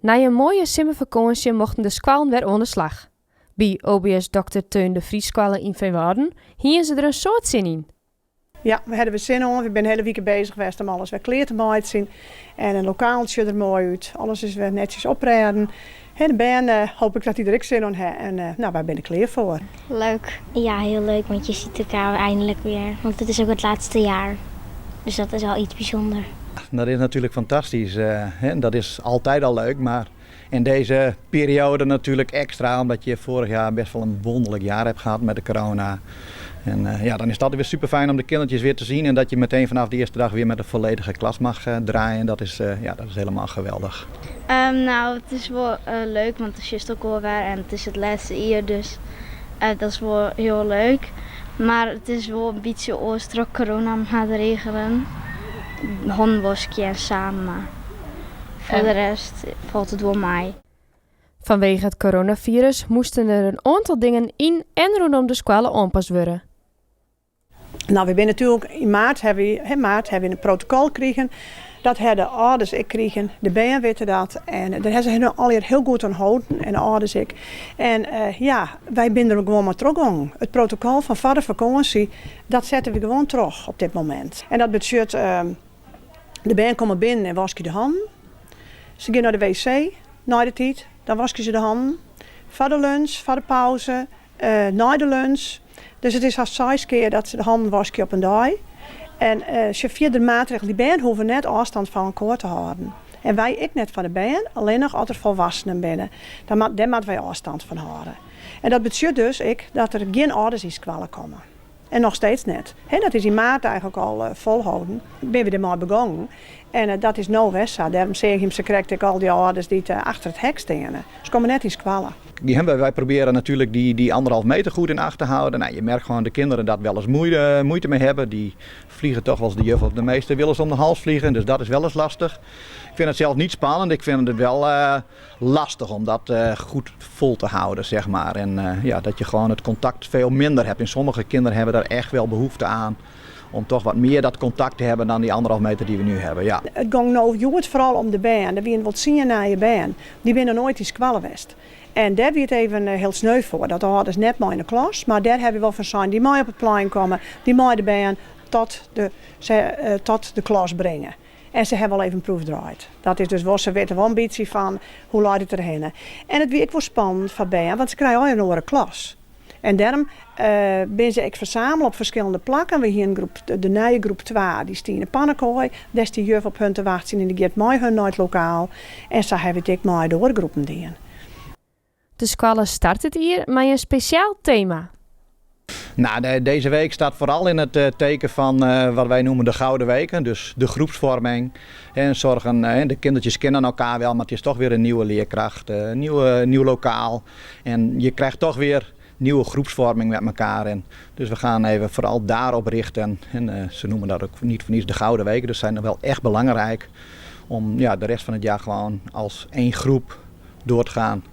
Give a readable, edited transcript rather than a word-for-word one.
Nei in moaie simmerfakânsje mochten de skoallen wer oan de slach. By OBS Doctor Theun de Vries-skoalle yn Feanwâlden hiene se der in soad sin yn. Ja, we ha der wer sin oan. We binne de hiele wike bezich west om alles wer klear te meitsjen. En it lokaal sjocht der moai út. Alles is wer netsjes oprêden. En de bern hoop ik dat dy der ek sin oan ha. En no, wy binne der klear foar. Leuk. Ja, heel leuk, want je ziet elkaar eindelijk weer. Want het is ook het laatste jaar. Dus dat is al iets bijzonder. Dat is natuurlijk fantastisch. Dat is altijd al leuk, maar in deze periode natuurlijk extra, omdat je vorig jaar best wel een wonderlijk jaar hebt gehad met de corona. En ja, dan is het altijd weer super fijn om de kindertjes weer te zien en dat je meteen vanaf de eerste dag weer met een volledige klas mag draaien. Dat is, ja, dat is helemaal geweldig. Nou, it is wol leuk, want dan sjochst elkoar wer en it is it lêste jier, dus dat is wol hiel leuk. Mar it is wol in bytsje oars troch coronamaatregelen. Hannen waskje en sa, mar foar de rest falt it wol mei. Fanwege it coronafirus moasten der in oantal dingen yn en rûnom de skoalle oanpast wurde. No, wy binne natuerlik yn maart ha wy, hè, maart ha wy in protokol krigen. Dat ha de âlders ek krigen, de bern witte dat en dêr ha se har allegear hiel goed oan holden en de âlders ek. En ja, wy binne der gewoan mei trochgongen. It protokol fan foar de fakânsje, dat sette wy gewoan troch op dit momint. En dat betsjut, de bern komme binnen en waskje de hannen. Se gean nei de WC nei de tiid, dan waskje se de hannen. Foar de lunch, foar de pauze, nei de lunch. Dus it is hast seis kear dat se de hannen waskje op in dei. En sjoch, fierder maatregels, dy bern hoege net ôfstân fan elkoar te hâlden. En wy ek net fan de bern, allinnich as der folwassenen binne. Dan moat, dêr moatte wy ôfstân fan hâlde. En dat betsjut dus ek dat der gjin âlders yn skoalle komme. En noch steeds net. Dat is yn maart eigenlik al folholden. Binne we dermei begongen. En dat is no wer sa. Dêrom seach jim sakrekt ek al dy âlders dy't achter it hek steane. Se komme net yn skoalle. Wy proberen natuurlijk die anderhalf meter goed in acht te houden. Nou, je merkt gewoon de kinderen dat wel eens moeite mee hebben. Die vliegen toch wel eens de juf of de meester willen ze om de hals vliegen. Dus dat is wel eens lastig. Ik vind het zelf niet spannend. Ik vind het wel lastig om dat goed vol te houden, zeg maar. En ja, dat je gewoon het contact veel minder hebt. En sommige kinderen hebben daar echt wel behoefte aan om toch wat meer dat contact te hebben dan die anderhalf meter die we nu hebben. Ja. It gong no hjoed foaral om de bern. Der wiene wol tsien nije bern. Dy binne noch noait yn skoalle west. En dêr wie it even hiel sneu foar, dat de âlders net mei yn de klas. Mar dêr hawwe wy wol fan sein, dy meie op it plein komme, dy meie de bern tot de, tot de klas bringe. En se hawwe al even proefdraaid. Dat is dus wol, se witte wol in bytsje fan hoe leit it derhinne. En it wie ek wol spannend foar bern, want se krije allegear in oare klas. En dêrom binne se ek fersamele op ferskillende plakken. We hiene groep, de nije groep twa, dy stie yn de pannekoai. Dêr stie juf op hun te wachtsjen en dy giet mei hun nei it lokaal. En sa hawwe we it ek mei de oare groepen dien. De skoalle start it jier mei in spesjaal tema. Nou, deze week staat vooral in het teken van wat wij noemen de gouden weken. Dus de groepsvorming. En zorgen, de kindertjes kennen elkaar wel, maar het is toch weer een nieuwe leerkracht, een nieuw lokaal. En je krijgt toch weer nieuwe groepsvorming met elkaar. En dus we gaan even vooral daarop richten. En ze noemen dat ook niet voor niets de gouden weken. Dus zijn wel echt belangrijk om, ja, de rest van het jaar gewoon als één groep door te gaan.